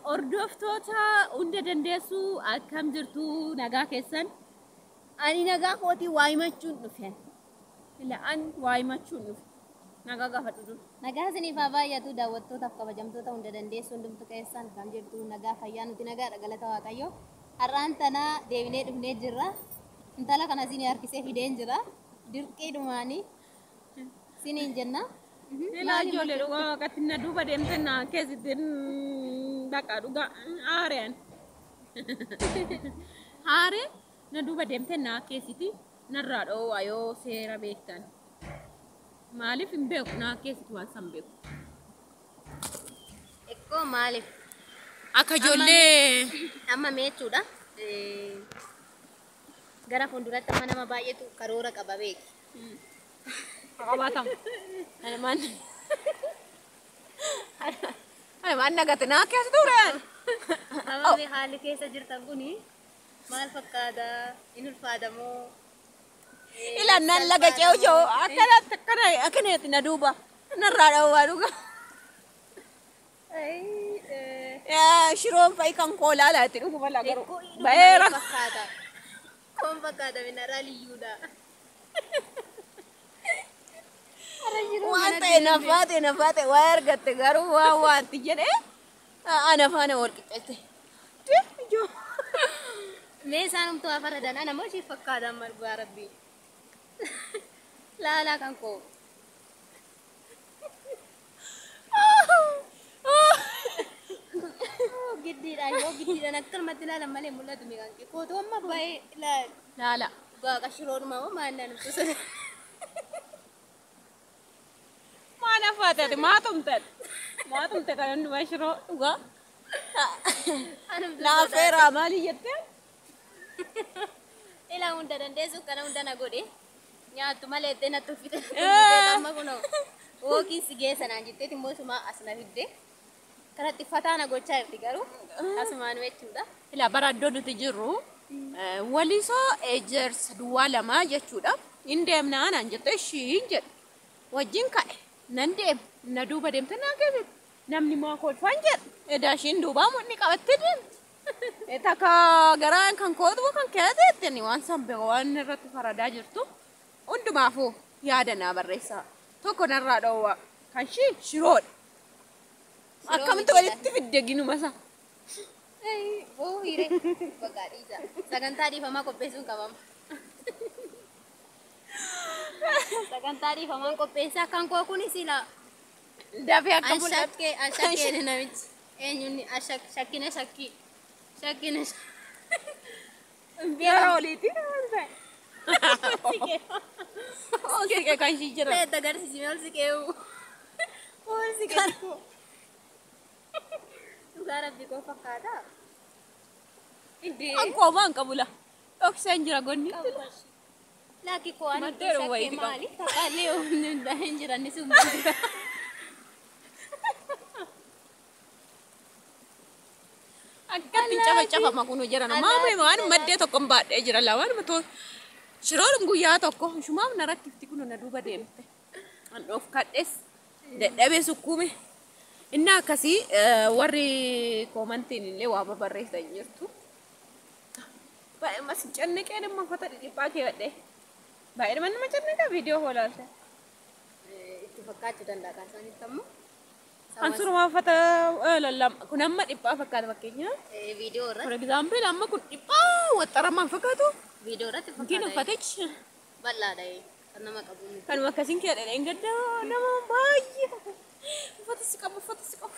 Hordoftoota hunda dandeessu akkam jirtu nagaa keessan? Ani nagaa kootii waa himachuun dhufe. Ila an waa himachuun dhufe. Nagaa gaafadhu dur. Nagaa isiniif haa baay'atu daawwattootaaf kabajamtoota hunda dandeessu hundumtu keessan kan jirtu nagaa fayyaa nuti nagaadha galata Waaqayyo. Har'aan tana deebinee dhufnee jirra. Intala kana isinii harkisee fideen jira. Dirqiidhumaanii isiniin jenna. Ila ijoollee dhugaa waaqatti na duuba deemte na keessatti baqa dhugaa aareen. Aaree na duuba deemte na keessatti narraa dhoowwaa yoo seera beektan. Maaliif hin beeku na keessatti waan san beeku. Ekkoo maaliif? Akka ijoollee. Amma mee jechuudha. Gara fuulduratti amma nama baay'eetu karoora qaba beeki. Qabaatan. Ani maan nagate naa keessa tureen. Amma mee haalli keessa jirtan kuni maal fakkaata? In ulfaata moo? Ilaan nan laga ce'u jiru akkanatti akkana akkanatti na duuba narraa dhoowwaa dhuga. Yaa shiroon fa'i kan koo laala itti dhuguma la garuu. Bayeera. Fakkaata. Koon fakkaata minarraa liyyuudha. Waan ta'e nafaate nafaate waa argatte garuu waan waanti jedhee ana faana wal qixxeesse. Mee isaan humtuu haa faradan ana moo ishee fakkaata amma dhugaa rabbii. Laalaa kan koo. Giddiidhaan yoo giddiidhaan akkanumatti ilaalan malee mul'atu mi kan kee kootu amma baay'ee ilaal. Laala. Dhugaa qashiroodhuma moo maal naan uffisa. Maa nafaate ati maa tumte? Maa tumte kan hundumaa shiroo dhugaa. Naafeeraa maali jettee? Ilaa hunda dandeessu kana hunda na godhe. Nyaattu malee itti natti uffite. Amma kunoo wookiin si geessa naan jetteeti immoo suma as na fidde. Kanatti fataa na gochaa jirti garuu asumaan jechuudha. Ilaa bara iddoo nuti jirru walisoo ejersa duwwaa lamaa jechuudha. Hin deemnaa naan jette ishii hin jedhu. Wajjin ka'e nan deema na duuba deemte naa keessatti. Namni maa kolfaan jedhu edaa ishiin duubaa mudhii qabattee deemti. Takka garaan kan kootu kan keeteetti waan san beeku waan irratti faradaa jirtu. Hundumaafuu yaada naa barreessaa. Tokko narraa dhoowwaa kan ishii shiroodha. Akkamitti walitti fidde ginuma isaa? Boo hiree bakka dhiisa. Sagantaa dhiifamaa qopheessuun qabama. Sagantaa dhiifamaan qopheessaa kan koo kunis ilaa. Dafee akka mul'atu. Ashakkee ashakkee namichi eenyuun shakkina shakkii shakkina Yeroo oliitti maal ta'e? Ol siqee kan ishii jira. Feet agarsiisime ol siqee ol siqee dhugaa rabbi koo fakkaata. Kan koomaa hin qabu la. Dhokseen jira gonni. Laakki koo ani Maddeeruma shakkee wayiiti qabu. maali taqaalee humni hin jiran ni sun Akkatti cafacafama kun jiran. Maamii waan maddee tokko hin baadhee jira la waan matoo. Shiroon guyyaa tokko shumaaf na rakkifti kun na duuba deemte. An dhoof kadhes dadhabee sukkuume. Inni akkasii warri koomantiin illee waa babarreessan jirtu. Baay'ee mas cannaqee nama uffata dhidhiphaa keewwadhe. Baay'ee nama cannaqa viidiyoo hoolaalte. Itti fakkaachuu danda'a kan isaanitti ammoo. An suuruma uffata lallama kun amma dhiphaa fakkaata fakkeenya. Viidiyoo irratti. For example amma kun dhiphaa waxxaramaan fakkaatu. Viidiyoo irratti Gin fakkaata. uffatichi Bal'aadha kan nama qabu miti. kanuma akkasiin kee dhadheen gadda nama baay'ee uffata si qabu uffata si qabu.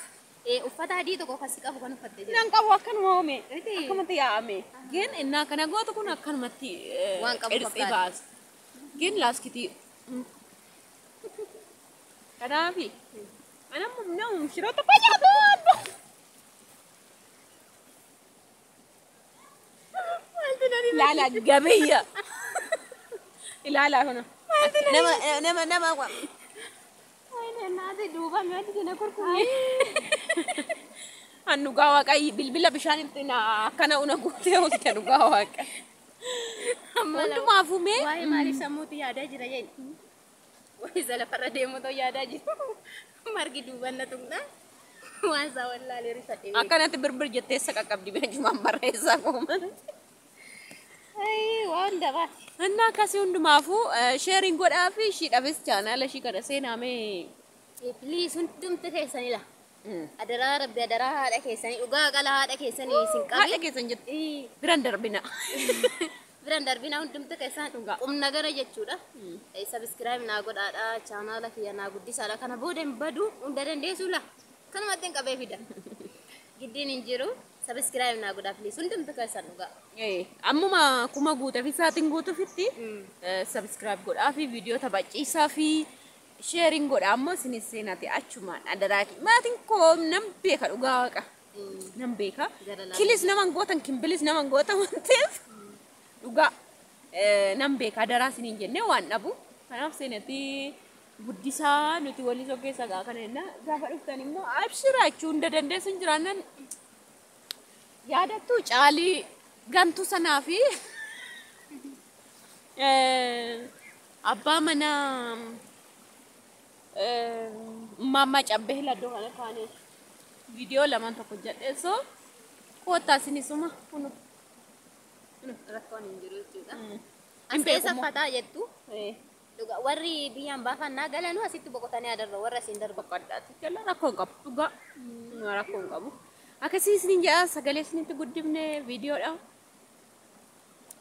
Uffata adii tokko kan si qabu kan uffattee jirti. Nan qabu akkanuma oome Miti. akkanumatti yaa'ame. Gin innaa kana gootu kun akkanumatti Waan qabu qirxii fakkaata. baasa. Gin laaskitii. Kanaafi anamma nama shiroo tokko nyaatu. Ilaala gabeeyya. Ilaala kuna. Nama nama nama Naati duuba mi'aatti na kurkuree. An dhugaa waaqayyi bilbila bishaan itti na akkana una guutee oolte dhugaa waaqa. Hundumaafuu mee Waa'ee maaliif sammuutti yaadaa jira jedhi. Waa'ee isa lafarra deemu ta'u yaadaa jiru. Margi duuban na tuqna. Waan isaa wallaalee rifadhe. Akkanatti birbir jettee isa qaqqabdi beenjumaan barreessaa koomanti. Ayii waan dabaati. Innaa akkasii hundumaafuu sheeriin godhaa fi ishiidhaafis chaanaala ishii kana seenaamee. Please hundumti keessanila. Adaraa rabbi adaraa haadha keessanii dhugaa qala haadha keessanii isin Haadha qabi. keessan jette biran darbina. Biran darbina hundumti keessan Dhugaa. qubna gara jechuudha. Sabiskiraayib naa godhaadha chaanaala kiyya naa guddisaadha kana booda hin badu hunda dandeessu la kanumatti hin qabee fida. Giddiin hin jiru sabiskiraayib naa godhaa please hundumti keessan dhugaa. Ammuma kuma guuteef isaatiin guutuufitti sabiskiraayib godhaa fi viidiyoo taphachiisaa fi sheeriin godhaa ammoo isinis seenaati achumaan adaraa maatiin koo nan beeka dhugaa waaqa. Nan beeka. Gara laafina. Kilis naman gootan kimbilis naman gootan waan ta'eef dhugaa nan beeka adaraa isiniin jennee waan dhabu. Kanaaf seenatti guddisaa nuti walii keessa gaa kana jenna gaafa dhuftan immoo abshira jechuu hunda dandeessu hin jiraannan yaadattu caalii gantuu sanaa fi abbaa manaa Maammaa Cabbee laddoo kana kaane viidiyoo lamaan tokko jedhee soo koottaa isinisuma kunu. Rakkoon hin jiru jechuudha. Hin As keessa beeku immoo. fataa jettu dhugaa warri biyyaan baafannaa galanuu asitti boqotanii adarra warra asiin darba. Boqoddaatti jala rakkoo hin qabu dhugaa rakkoo hin qabu. Akkasii isinin jedha sagalee isinitti guddifne viidiyoodha.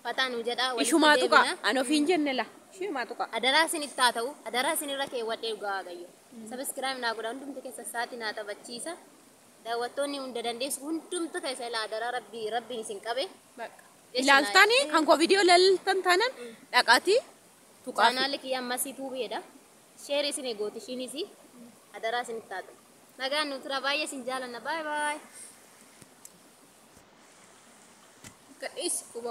Fataa nu jedhaa walitti Ishumaa tuqa deebina. ani ofiin jenne la ishumaa tuqa. Adaraa isinitti haa ta'u adaraa isinirra keewwadhee dhugaa Waaqayyo. Sabiskiraayib naa godha hundumti keessa sa'aatii naa taphachiisa. Daawwattoonni hunda dandeessu hundumti keessa ilaa adaraa rabbii rabbiin isin qabe. Ilaaltanii kan koo viidiyoo ilaaltan taanan dhaqaatii tuqaa. Chaanaalli kiyya ammasii tuubiidha. Sheer isin eegooti ishiinis adaraa isinitti haa ta'u. Nagaan nu tura baay'ee isin jaalanna baay baay. Gadhiisi quba.